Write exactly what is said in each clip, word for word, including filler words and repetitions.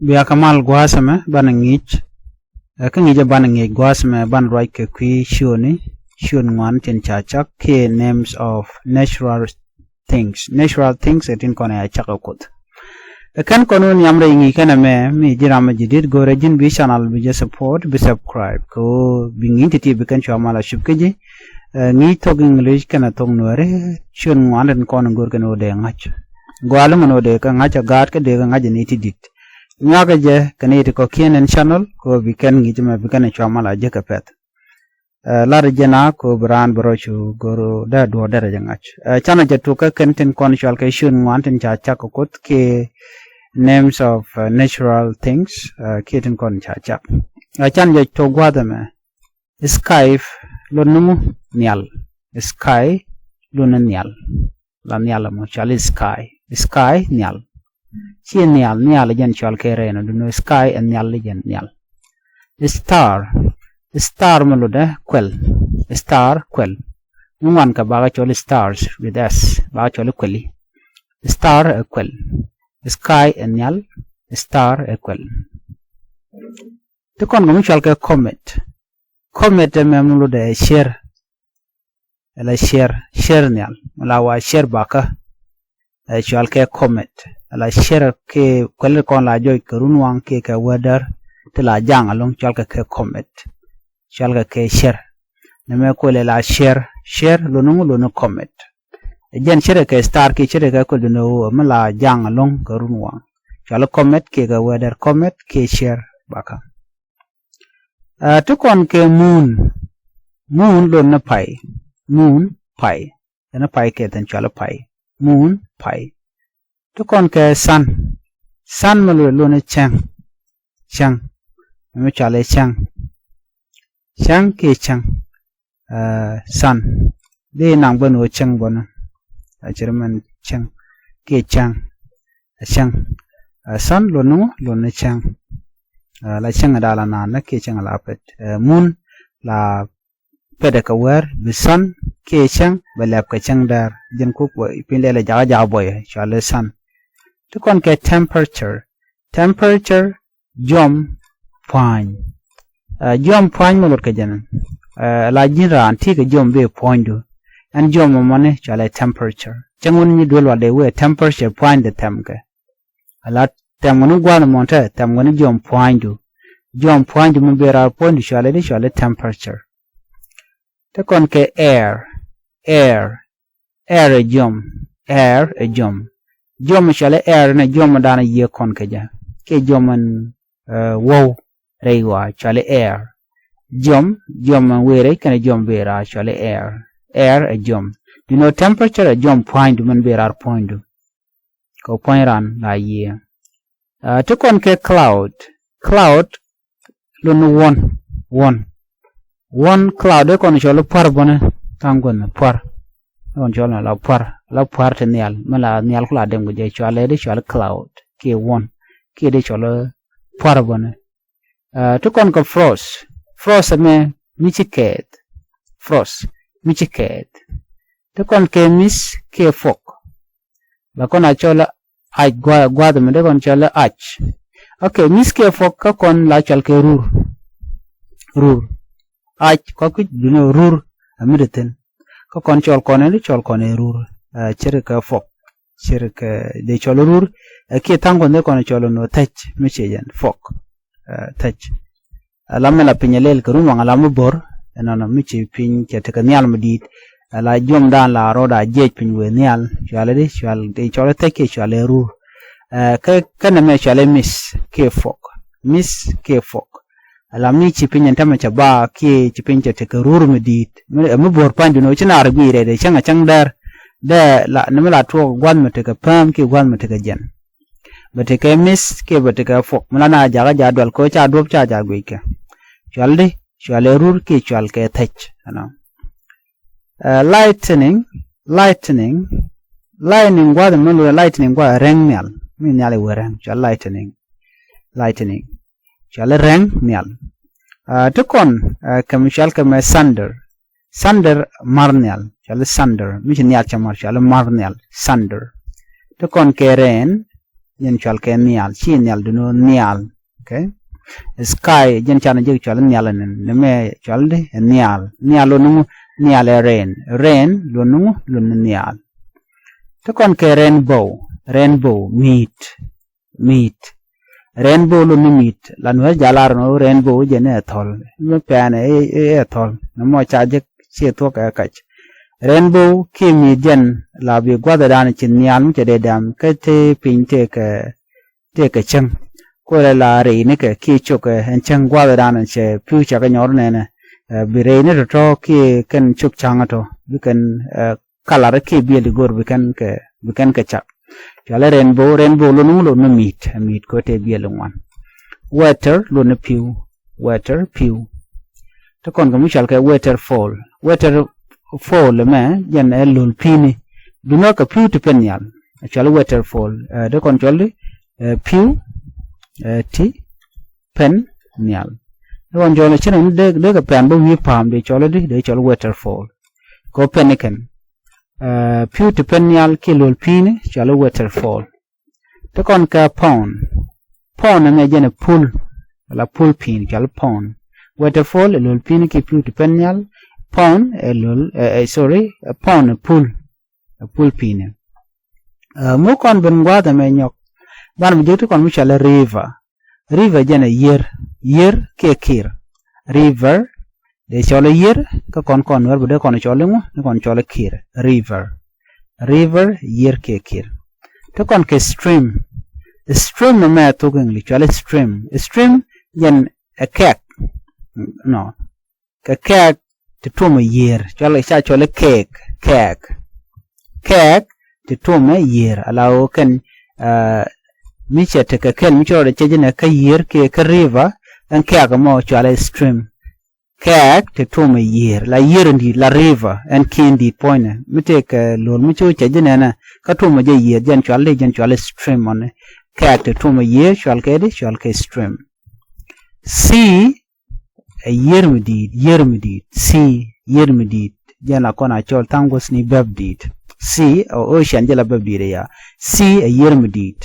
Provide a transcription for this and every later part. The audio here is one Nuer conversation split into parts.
Bia kɛ mal gua̱a̱th ɛmɛ banɛ ŋi̱i̱c. Ɛ, kä ŋi̱i̱c ɛ banɛ ŋi̱i̱c gua̱a̱th ɛmɛ banɛ ruac kɛ kui̱ ciötni, ciöt ŋuan tin ca cak kiɛ names of natural things. Natural things ɛ tin kɔn ɛ cak ɛ Kuoth. Ɛ kɛn kɔn wä nhiam rɛy ŋi̱i̱c kɛn ɛmɛ mi ji̱ ram ɛ ji̱ di̱t go̱rɛ ji̱n bi channel bi jɛ support bi subscribe kɛ ɣöö bi ŋi̱i̱c ti̱ti̱ bi kɛn cua mal a cup kä ji̱. Ɛ, ŋi̱i̱c thok English kɛnɛ thok Nuɛri, ciöt ŋuan tin kɔn go̱r kɛn ɣöö dee ŋa̱c. Gɔaa lo̱ŋ ɛn ɣöö dee kɛ ŋa̱c a gaat kä dee kɛ ŋa̱c ɛ ni ti di̱t. Nyuakä jɛ kɛ ni ti kɔ̱kiɛn ɛn channel kɛ ɣöö bi kɛn ŋi̱i̱c ɛmɛ bi kɛn cua mal a jek kɛ pɛ̈th. Ɛ, lar jɛ na kɛ ɣöö bi raan bi rɔc cu go̱r ɣöö dee duɔ̱ɔ̱r derɛ jɛ ŋa̱c. Ɛ, canɛ jɛ tukä kɛn tin kɔn cual kɛ ciöt ŋuan tin ca cak kɛ Kuoth kiɛ names of, ɛ, natural things, ɛ, kiɛ tin kɔn ca cak. Ɛ, canɛ jɛ tuɔk gua̱a̱th ɛmɛ. Sky, lot ni ŋu? Nhial. Sky, lot ni nhial. La nhial ɛmɔ cual i̱ sky. Sky, nhial. Ci nhial, nhial jɛn cual kɛ rɛy nɔ, duno sky ɛ nhial jɛn nhial. Star, star mi lotdɛ kuɛl. Star, kuɛl. Mi ŋuan kɛ bakɛ cɔl i̱ stars with S, bakɛ cɔl i̱ kuɛli. Star ɛ kuɛl. Sky ɛ nhial. Star ɛ kuɛl. Ti kɔn kɛ mi cual kɛ comet. Comet ɛmɛ mi lotdɛ cier. Ala cier, cier nhial. Mi la wa cier bakä. Ɛ cual kɛ comet. Ala cier kɛ kuɛl kɔn la jɔc kɛ runwaŋ kɛ kɛ weather. Ti la jaŋ aloŋ cual kɛ kɛ comet. Cual kɛ kɛ cier. Nɛmɛ kuɛl la cier, cier lotni ŋu? Lotni comet. Ɛ jɛn cier kɛ star kɛ cier kɛ kuɛl duno mi la jaŋ aloŋ kɛ runwaŋ. Cual comet kɛ kɛ weather, comet kɛ cier bakä. Ɛ, ti kɔn kɛ moon. Moon lotni pay. Moon, pay. Ɛn pay kɛ thin cual pay. Moon, pay. Ti kɔn kɛ sun. Sun mi lotdɛ lotni cäŋ. Cäŋ. Mi cual i̱ cäŋ. Cäŋ kiɛ cäŋ. Ɛ, sun. Di naŋ bä ni wä cäŋ bä ni. A cɛ ri mɛn cäŋ kiɛ cäŋ. Ɛ cäŋ. Ɛ, sun lotni ŋu? Lotni cäŋ. Ɛ, la cäŋ da̱a̱ la naan ni kiɛ cäŋ la pɛt. Ɛ, moon la pɛt ɛ kɛ wäär, bi sun kiɛ cäŋ bɛ lɛp kɛ cäŋ däär. Jɛn kuk bä piny lɛl ɛ jakä jakä buɔyɛ cual i̱ sun. Ti kɔn kɛ temperature. Temperature, jiɔm pua̱a̱ny. Ɛ, jiɔm pua̱a̱ny mi lot kɛ jɛn. Ɛ, la ji̱n raan ti kɛ jiɔm bi puɔ̱nydu. Ɛn jiɔm ɛmɔni cual i̱ temperature. Cäŋ wun nyi duel wal dee wee temperature pua̱a̱ny dee thɛm kɛ. Ala thɛm wun gua̱n mɔn te thɛm wun jiɔm pua̱a̱nydu. Jiɔm pua̱a̱nydu mi bi raar puɔ̱nydu cual i̱ di cual i̱ temperature. Ti kɔn kɛ air. Air. Air ɛ jiɔm. Air ɛ jiɔm. Jiɔm cual i̱ air ni jiɔm dan yiëë kɔn kɛ jɛ. Kiɛ jiɔm ɛn, ɛ, wow rɛy wa cual i̱ air. Jiɔm, jiɔm ɛn wee rɛy kɛnɛ jiɔm bee raar cual i̱ air. Air ɛ jiɔm. You know, temperature ɛ jiɔm pua̱a̱nydu min bee raar puɔ̱nydu. Kɛ puɔ̱ny ran la yiëë. Ɛ, ti kɔn kɛ cloud. Cloud lotni wuɔ̱n. Wuɔ̱n. Wuɔ̱n cloud dee kɔn cɔl i̱ pua̱r bäni. Tha̱a̱ŋ guänh pua̱r. Dee kɔn cɔl i̱ la pua̱r. La pua̱r ti nhial. Mi la nhial ku la dem kɛ jɛ cual i̱ di cual i̱ cloud. Kiɛ wuɔ̱n. Kiɛ di cɔl i̱ pua̱r bäni. Ɛ, ti kɔn kɛ frost. Frost ɛmɛ mi ci kɛɛth. Frost mi ci kɛɛth. Ti kɔn kɛ mi̱th kiɛ fok. La kɔn a cɔl i̱ ac gua̱-, gua̱a̱th ɛmɛ dee kɔn cɔl i̱ ac. Ok, mi̱th kiɛ fok kä kɔn la cɔl kɛ rur. Rur. Ac kɔk ki̱c duno rur. Ɛ mi di thi̱n. Kä kɔn cɔl kɔn i̱ di cɔl kɔn i̱ rur. Ɛ, ce̱tkɛ fok. Ce̱tkɛ dee cɔl i̱ rur. Ɛ, kiɛ tha̱a̱ŋ kɔn dee kɔn cɔl i̱ nɔ thäc. Mi ciɛ jɛn fok. Ɛ, thäc. Ala mi la piny a lɛl kɛ runwaŋ ala mi bo̱r. Ɛnɔnɔ mi ci piny cɛ tekɛ nhial mi di̱i̱t. Ala jiɔm dan la rɔɔd a jiɛc piny wëë nhial. Cual i̱ di cual i̱ cɔl i̱ thäc kiɛ cual i̱ rur. Ɛ, kä, kä nɛmɛ cual i̱ mi̱th kiɛ fok. Mi̱th kiɛ fok. Ala mi ci piny ɛn tämɛ cɛ ba kiɛ ci piny cɛ tekɛ rur mi di̱i̱t. Mi, mi bo̱r pa̱ny dun ɔ ci naar guiy rɛy dee cäŋ a cäŋ däär. Dee la, ni mi la tuɔɔk gua̱th mi tekɛ pääm kiɛ gua̱th mi tekɛ jɛn. Bɛ tekɛ mi̱th kiɛ bɛ tekɛ fok. Mi la na jakä ja̱ dual kɛ ɣöö ca duɔ̱p ca ja̱ guic kɛ. Cual di, cual ɛ rur kiɛ cual kɛ thäc. Ɛnɔ. Ɛ, lightning, lightning, lightning gua̱th mi luɔ̱c lightning gua̱th rɛŋ nhial. Mi nhial i̱ wee rɛŋ, cual lightning. Lightning. Cual rɛŋ nhial. Ɛ, ti kɔn, ɛ, kɛ mi cual kɛ mɛ thunder. Thunder mar nhial. Cual thunder. Mi ci nhial cɛ mar, cual mar nhial. Thunder. Ti kɔn kɛ rain. jɛn cɔal kɛ nhial, ci nhial duni nhial. Okay. Sky jɛn canɛ jek cɔal nhial ɛnɛn, ni mɛ cɔal di nhial. Nhial lon ni ŋu? Nhial ɛ rain. Rain lon ni ŋu? Lon ni nhial. Ti kɔn kɛ rainbow. Rainbow mi̱i̱t. Mi̱i̱t. Rainbow lon ni mi̱i̱t. La nuɛr jalar ni rainbow jɛn ɛ thɔl. Mi pɛn ɛ ɛ thɔl ni mɔ ca jek ci thuɔk ɛ kac. Rainbow kiɛ mi̱i̱t jɛn la bi gua̱th ɛ dan ci nhial mi cɛ dee dam kä te piny tëëkɛ tëëkɛ cäŋ. Kuɛlɛ la rɛy nikɛ kiɛ cok ɛ ɛn cäŋ gua̱th ɛ dan cɛ pi̱w cɛ kɛ nyɔr nɛnɛ. Bi rɛy ni tɔ̱tɔ̱ kiɛ kɛn cok ca̱ŋ tɔ bi kɛn kalar kiɛ biɛl di go̱r bi kɛn kɛ bi kɛn kɛ cak. Cualɛ rainbow. Rainbow lon ni ŋu? Lon ni mi̱i̱t. Mi̱i̱t kɛ tëë biɛl di ŋuan. Weather lon ni pi̱w. Weather pi̱w. Ti kɔn kɛ mi cual kɛ weather fall. Weather fall mɛ jɛn ɛ lol pi̱ni. Bi nɔ kɛ pi̱w ti pen nhial. Cual weather fall. Ɛ ti kɔn cual di ɛ pi̱w ɛ ti pen nhial. Ti kɔn cual cin ni dee dee kɛ pɛn bä wi̱i̱ pa̱a̱m dee cual di dee cual weather fall. Kɛ pen ni kɛn. Ɛ pi̱w ti pen nhial kiɛ lol pi̱ni cual weather fall. Ti kɔn kɛ pound. Pound ɛmɛ jɛn ɛ pul. Ala pul pi̱n cual pound. Weather fall ɛ lol pi̱n kiɛ pi̱w ti pen nhial. Pound ɛ lol ɛ, ɛ, sorry, ɛ pound ɛ pul. Ɛ pul pi̱n ɛ. Ɛ, mu kɔn ben gua̱a̱th ɛmɛ nyɔk. Ban mi jek ti kɔn mi cual ɛ river. River jɛn ɛ yier. Yier kiɛ kir. River dee cɔl i̱ yier kä kɔn kɔn nuɛr bi dee kɔn cɔl iŋu ni kɔn cɔl i̱ kir. River. River yier kiɛ kir. Ti kɔn kɛ stream. Stream mɛ thuk English cual i̱ stream. Stream jɛn ɛ kɛɛk. Nɔ kɛ kɛɛk ti tuɔmɛ yier cual ca cɔl i̱ kɛɛk. Kɛɛk. Kɛɛk ti tuɔmɛ yier ala ɣöö kɛn mi cɛ tekɛ kɛl mi ci rɔɔdɛ cɛ ji̱nɛ kä yier kiɛ kä river. Ɛn kɛɛk ɛmɔ cual i̱ stream. Kɛɛk ti tuɔmɛ yier la yier in di̱i̱t la river ɛn kiɛn di̱i̱t puɔ̱nynɛ mi tëëkɛ lo̱l mi ci wä cɛ ji̱ nɛnɛ. Kä tuɔmɛ jɛ yier jɛn cual di jɛn cual i̱ stream ɔni. Kɛɛk ti tuɔmɛ yier cual kɛ di cual kɛ stream. Sea ɛ yier mi di̱i̱t. Yier mi di̱i̱t. Sea yier mi di̱i̱t. Jɛn la kɔn a cɔl tha̱a̱ŋ guäth ni bäp di̱i̱t. Sea ɛ ocean jɛ la bäp di̱i̱t ɛ ya. Sea ɛ yier mi di̱i̱t.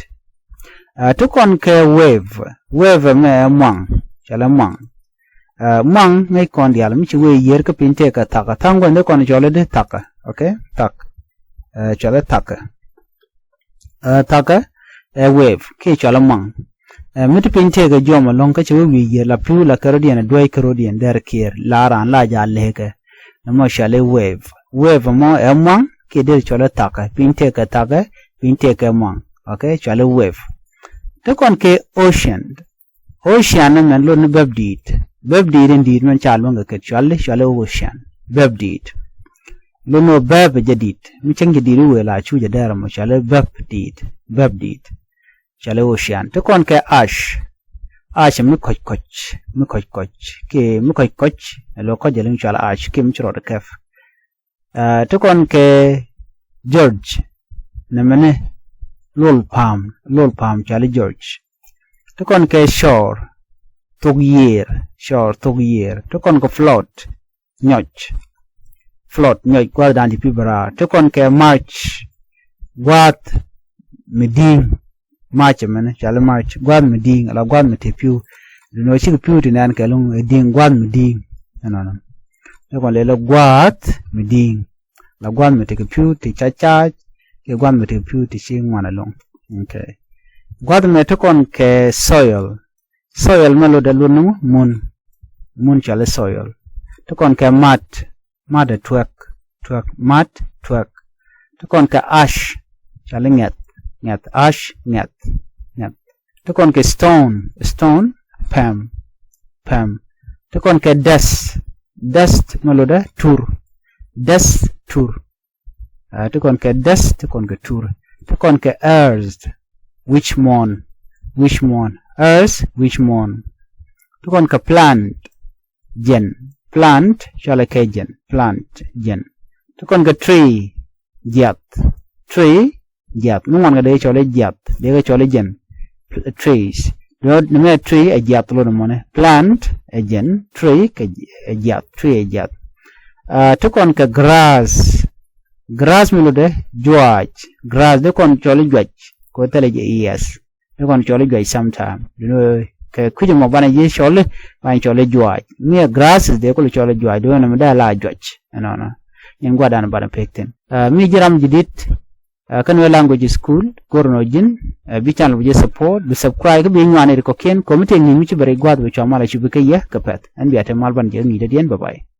Ɛ ti kɔn kɛ wave. Wave ɛmɛ ɛ muaŋ. Cɔl ɛ muaŋ. Ɛ muaŋ ŋäc kɔn diaal mi ci wee yier kä piny tëëkɛ thakä tha̱a̱ŋ guäth ni kɔn cɔl ɛ di thakä. Okay. Thak. Ɛ cɔl ɛ thakä. Ɛ thakä ɛ wave kiɛ cɔl ɛ muaŋ. Ɛ mi ti piny tëëkɛ jiɔm ɛlɔ̱ŋ kä ci wee wi̱i̱ yier la pi̱w la kɛ rɔ̱diɛn ɛ duäc kä rɔ̱diɛn dɛr kiɛɛr la raan la jaal lëëkɛ. Ɛmɔ cɔal i̱ wave. Wave ɛmɔ ɛ muaŋ kiɛ dee cɔl i̱ thakä piny tëëkɛ thakä. Piny tëëkɛ muaŋ. Okay. Cɔal i̱ wave. Ti kɔn kɛ ocean. Ocean ni mɛn lon ni bäp di̱i̱t. Bäp di̱i̱t in di̱i̱t mɛn ca luäŋ kɛ kɛt cuali cuali ocean. Bäp di̱i̱t. Lon ni bäp jɛ di̱i̱t mi cäŋ jɛ di̱i̱t i̱ wëë la cu jɛ dɛɛr ɛmɔ cuali bäp di̱i̱t. Bäp di̱i̱t. Cuali ocean ti kɔn kɛ ash. Ash mi kɔc kɔc mi kɔc kɔc kiɛ mi kɔc kɔc. Ɛ lɔ kɔc jɛ liŋ cuali ash kiɛ mi ci rɔɔd kɛp. Ti kɔn kɛ George. Nɛmɛni luɔl pa̱a̱m. Luɔl pa̱a̱m cɔali George. Ti kɔn kɛ shore. Thok yiër. Shore thok yiër. Ti kɔn kɛ flood. Nyɔc. Flood nyɔc gua̱th dan ti pi̱ bä raar. Ti kɔn kɛ March. Gua̱th mi di̱i̱ŋ. March ɛmɛni cɔali March gua̱th mi di̱i̱ŋ ala gua̱th mi te pi̱w. Duundɛ ɣöö cikɛ pi̱w ti nɛn kɛ lo̱ŋ ɛ di̱i̱ŋ gua̱th mi di̱i̱ŋ. Ɛnɔnɔ. Ni kɔn lɛl ɛ gua̱th mi di̱i̱ŋ. La gua̱th mi tekɛ pi̱w ti ca caac kiɛ gua̱th mi tekɛ pi̱w ti ci ŋuan ɛlɔ̱ŋ. Okay. Gua̱th mɛ ti kɔn kɛ soil. Soil mɛ lotdɛ lot ni mun. Mun cɔali soil. Ti kɔn kɛ mud. Mud ɛ tuɛk. Tuɛk. Mud tuɛk. Ti kɔn kɛ ash. Cɔali ŋɛth. Ŋɛth. Ash ŋɛth. Ŋɛth. Ti kɔn kɛ stone. Stone pɛm. Pɛm. Ti kɔn kɛ dust. Dust mɛ lotdɛ tur. Dust tur. Ti kɔn kɛ dust ti kɔn kɛ tur. Ti kɔn kɛ earth. Wi̱c muɔ̱ɔ̱n. Wi̱c muɔ̱ɔ̱n. Earth wi̱c muɔ̱ɔ̱n. Ti kɔn kɛ plant. Jɛn. Plant cɔalɛ kɛ jɛn. Plant jɛn. Ti kɔn kɛ tree. Jiath. Tree. Jiath mi ŋuan kɛ dee cɔl i̱ jiath dee kɛ cɔl i̱ jɛn. Trees. Ni mɛ tree ɛ jiath lot mɔni plant ɛ jɛn tree kɛ ɛ jiath tree ɛ jiath. Ti kɔn kɛ grass. Grass mi lotdɛ juaac. Grass dee kɔn cɔl i̱ juac kɛ thilɛ jɛ iɛth. Ni kɔn cɔl i̱ juac sometime. Duŋni kɛ kui̱c ɛmɔ banɛ ji̱ cɔl i̱ banɛ cɔl i̱ juac. Mi ɛ grasses dee kul cɔl i̱ juac duŋni mi dee la juac. Ɛnɔnɔ. Yɛn gua̱dan banɛ pek thi̱n. Mi ji̱ ram ji̱ di̱t. Kɛn wee language school go̱r nɔ ji̱n. Bi channel bi ji̱ support bi subscribe kä bi nyuan i̱ ri kɔ̱kiɛn kɔmiti ɛŋi̱n mi ci bɛ ri gua̱th bi cua mal a cupi kä yɛ kɛ pɛth. Ɛn bia te mal banɛ jɛ ŋi̱i̱c dee diɛn bye bye.